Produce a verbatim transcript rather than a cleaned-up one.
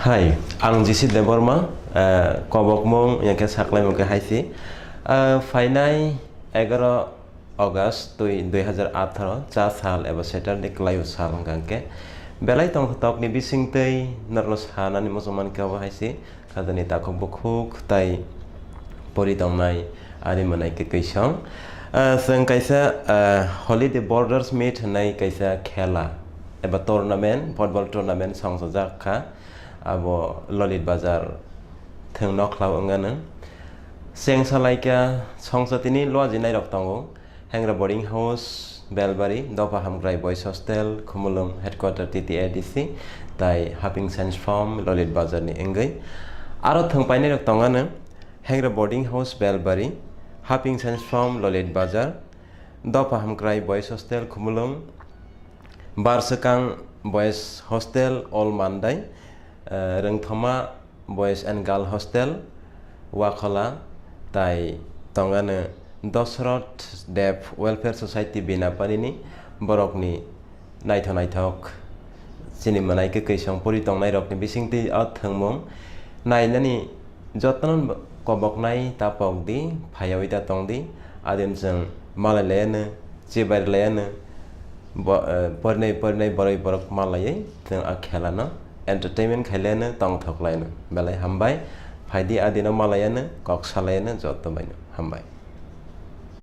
Hai, ang G C Debbarma, eh, kobokmung, yang khe saklaimung khe hai si. Eh, phainai egaroh August twi dui hazar atharo cha sal eba Saturday kwlaio sal hwnkha hwnkhe belai tongthokni bisingtwi norokno sanani muchung mankha obo hai si. Khajani takhuk bukhuk tai pori tongnai ari mwnai kwkwi song. Ah, chwng kaisa, ah, Holiday Borders Meet hwnwi kaisa khela eba tournament, football tournament songsajak kha. Abo Lolit Bazar thwng nokhlao wngano. Cheng salaikha songsatini luajinairok tongo. Hengra Boarding House, Belbari, Dopha Hamkrai Boys Hostel, Khumulwng Headquarter T T A D C, tai Haping Science Farm, Lolit Bazar ni wngwi. Aro thwng painairok tongano, Hengra Boarding House, Belbari, Haping Science Farm, Lolit Bazar, Dopha Hamkrai Boys Hostel, Khumulwng, Barswkang Boys Hostel, Old Mandai, eh, Rwngthoma Boys and Girl Hostel, Wakhola, tai tongano Dosroth Dev Welfare Society Binaparini borokni naitho naithok chini mwnai kwkwi song pori tongnairokni bisingtwi o thwngmung nainani jotono koboknai ta pok di, phaiyawi ta tong di, adin chwng malai laiano, chibai laiano, bo-, eh, porinai porinai boroi borok malaiwi chwng a khelano entertainment khai laiano, tongthok laiano. Belai hambai, phaidi adino malaiano, kok salaiano joto baino. Hambai.